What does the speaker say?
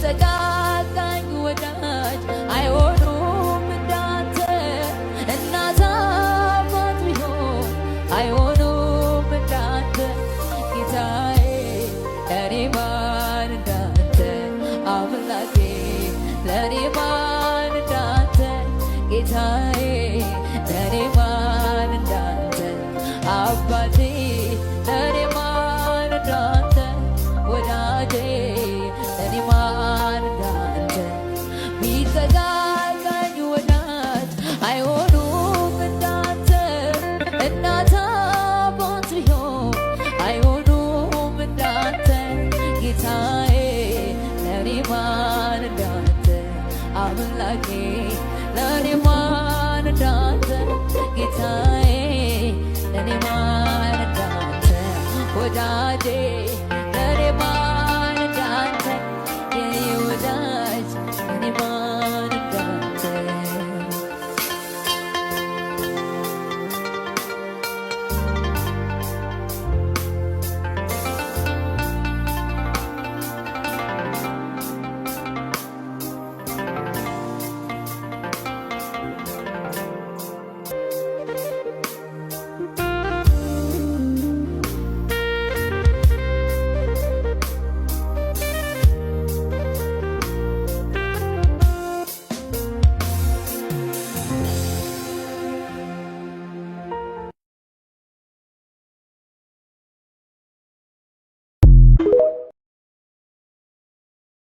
ቢጠጋጋኝ ወዳጅ አይሆኑም እንዳንተ፣ እናት አባት ቢሆን አይሆኑም እንዳንተ። ጌታዬ፣ ለኔ ማን እንዳንተ? አምላኬ፣ ለኔ ማን እንዳንተ? ጌታዬ፣ ለኔ ማን እንዳንተ? አባቴ፣ ለኔ ማን እንዳንተ? ወዳጄ፣ ለኔ ማን እንዳንተ? ቢጠጋጋኝ ወዳጅ አይሆኑም እንዳንተ፣ እናት አባት ቢሆን አይሆኑም እንዳንተ። ጌታዬ፣ ለኔ ማን እንዳንተ? አምላኬ፣ ለኔ ማን እንዳንተ? ጌታዬ፣ ለኔ ማን እንዳንተ? ወዳጄ።